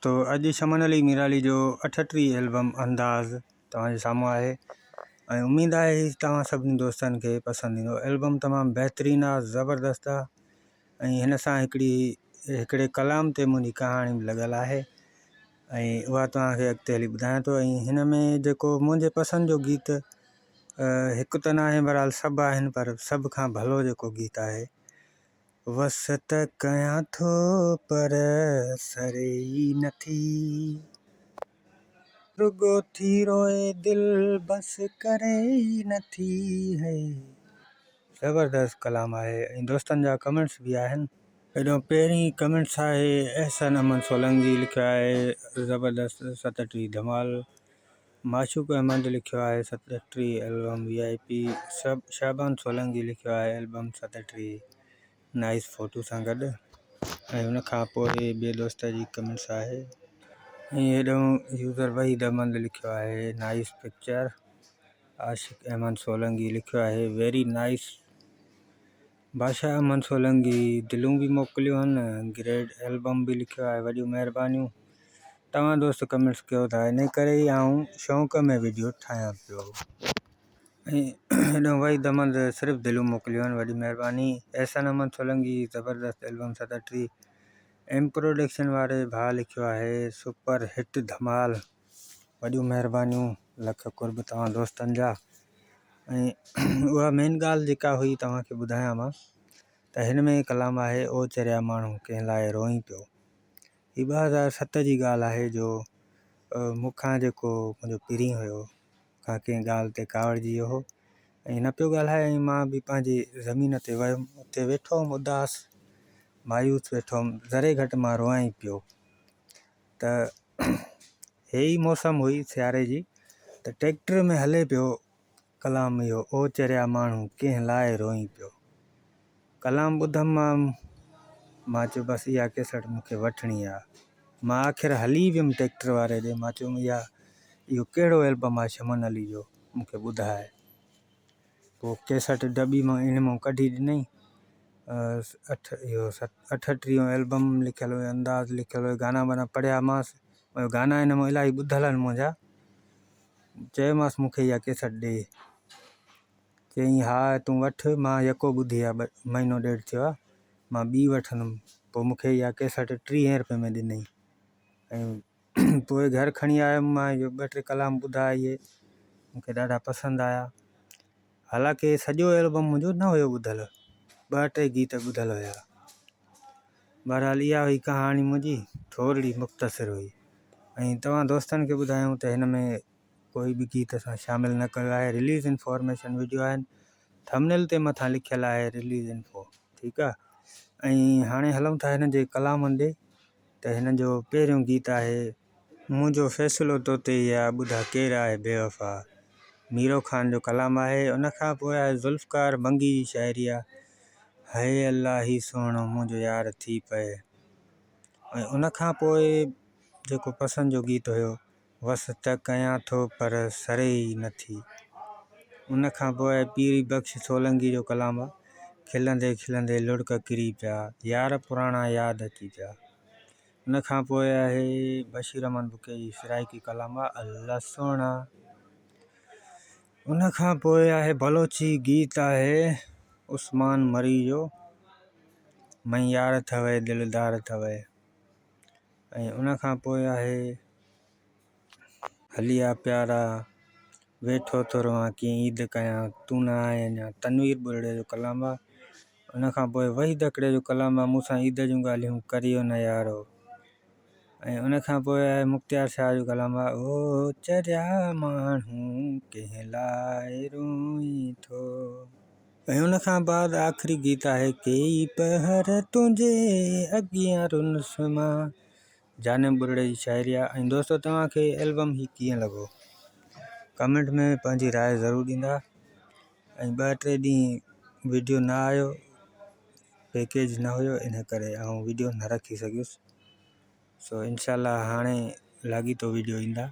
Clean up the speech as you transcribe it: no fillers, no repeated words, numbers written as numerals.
تو اڄ شمن علي ميرالي جو 38 البم انداز توهان جي سامهون آهي ۽ اميد آهي هي توهان سڀني دوستن کي پسند ايندو. البم تمام بهترين آ، زبردست آ ۽ هن سان هڪڙي هڪڙي ڪلام تي منهنجي ڪهاڻي به لڳل آهي ۽ اها توهان کي اڳتي هلي ٻڌايان ٿو ۽ هن ۾ جيڪو منهنجي پسند جو گيت هڪ ته ناهي بهرحال سڀ آهن پر سڀ کان ڀلو جيڪو گيت آهي وس ته ڪيان ٿو پر سري ئي نٿي. رڳو ٿي روئي دل بس ڪري ئي نٿي هي. زبردست ڪلام آهي ۽ دوستن جا ڪمينٽس به آهن. هيڏو پهرين ڪمينٽس آهي احسن احمد سولنگي لکيو آهي زبردست 37 ڌمال، معشوق احمد لکيو آهي 37 البم وي آء پي، شعبان سولنگي لکيو آهي البم 37 نائيس فوٽو سان گڏ ۽ ان کان پوء ٻئي دوست جي ڪمينٽس آهي ۽ هيڏو يوزر وحيد احمد لکيو آهي نائيس پڪچر، عاشق احمد سولنگي لکيو آهي ويري نائيس، بادشاهه احمد سولنگي دلون به موڪليون آهن گريڊ البم به لکيو آهي وڏيون مهربانيون توهان دوست ڪمينٽس ڪيو ٿا انهي ڪري ئي آئون شوق ۾ وڊيو ٺاهيان پيو ۽ هيڏو وحيد احمد صرف دلون موڪليون آهن وڏي مهرباني احسان احمد سولنگي زبردست البم 37 ايم پروڊڪشن واري ڀاء لکيو آهي سپر هٽ ڌمال وڏيون مهربانيون لک قرب توهان دوستن جا ۽ اها مين ڳالهه جيڪا هئي توهان کي ٻڌايان مان ته هن ۾ ڪلام آهي او چريا ماڻهو ڪنهن لاء روئين پيو هي 2007 جي ڳالهه آهي جو مون کان جيڪو منهنجو پرين هيو مون کان ڪنهن ڳالهه تي ڪاوڙجي ويو هو ۽ نه پيو ڳالهائي ۽ مان به پنهنجي زمين تي ويم اتي ويٺو هوم اداس مايوس ويٺو هوم ذري گهٽ مان روئان ئي پيو ته هي ئي موسم هئي سياري جي ته ٽيڪٽر ۾ هلي پيو ڪلام اهو او چريا ماڻهو ڪنهن لاء روئين پيو. ڪلام ٻڌم مان مان چيو بس اها ڪيسٽ مون کي وٺڻي آ. مان آخر هلي ويم ٽيڪٽر واري ڏي مان چيم اها اهو ڪهڙو البم آ شمن علي جو مون کي ٻڌاء. پوء ڪيسٽ ڊٻي مان ان مان ڪڍي ڏنائين. اٺ اهو ست اٺٽيهون البم لکيل هيو انداز لکيل هيو گانا وانا پڙهيامانس گانا ان مان الاهي ٻڌل آهن منهنجا چيومانس مون کي اها ڪيسٽ ڏي چيائين ها تون وٺ مان يڪو ٻڌي آهي مهينو ڏيڍ ٿيو آهي مان ٻي وٺندم پوء مون کي اها ڪيسٽ 30 روپين ۾ ڏنائين ۽ پوء گهر کڻي آيم مان اهو ٻه ٽي ڪلام ٻڌا اهي مون کي ڏاڍا پسند آيا حالانڪه سڄو البم منهنجو نه هيو ٻڌل ٻه ٽي گيت ٻڌل هيا بهرحال اها هئي ڪهاڻي منهنجي ٿورڙي مختصر هئي ۽ توهان دوستن کي ٻڌايون ته هن ۾ ڪوئي به گيت اسان شامل نه ڪيو آهي رليز انفارميشن وڊيو آهن ٿمنيل تي مٿان لکيل آهي رليز انفو ٺيڪ آهي ۽ هاڻي هلون ٿا هن جي ڪلامن ڏي ته هن جو پهريون گيت آهي. منهنجو فيصلو توتي ئي آ ٻڌا ڪير آهي بيوفا ميرو خان جو ڪلام آهي ان کان پوء آهي ذوالفقار منگي جي شاعري آ هي الله هي سهڻو منهنجو يار ٿي پئي ۽ ان کان پوء جيڪو پسند جو گيت هيو وس ته ڪيان ٿو پر سري ئي نه ٿي. ان کان پوء پيري بخش سولنگي جو ڪلام آ، کلندي کلندي لڙڪ ڪري پيا، يار پراڻا ياد اچي پيا. ان کان پوء آهي بشير احمد بڪي جي سرائيڪي ڪلام آ، الله سهڻا. ان کان پوء آهي بلوچي گيت آهي عثمان مري جو، مئي يار ٿوئي دلدار ٿوئي. ۽ ان کان پوء آهي هلي آ پيارا ويٺو ٿو روئان ڪيئن عيد ڪيان تون نه آئين اڃا تنوير ٻرڙي جو ڪلام آ ان کان پوء وحيد هڪڙي جو ڪلام آ مون سان عيد جون ڳالهيون ڪريو نه يارو ۽ ان کان پوء آهي مختيار شاهه جو ڪلام آ او چريا ماڻهو ڪنهن لاء روئين ٿو. ۽ ان کان بعد آخري گيت آهي ڪيئي پهر تنهنجي اڳيان رنس مان جانب ٻرڙي جي شاعري آهي ۽ دوستو توهان کي البم هي ڪيئن لڳو ڪمينٽ ۾ پنهنجي راء ضرور ڏيندا ۽ ٻه ٽي ڏينهن ويڊيو نه آيو پيڪيج نه هيو ان ڪري آئون ويڊيو نه رکي سگهيس سو انشاء الله هاڻي لاڳيتو ويڊيو ايندا.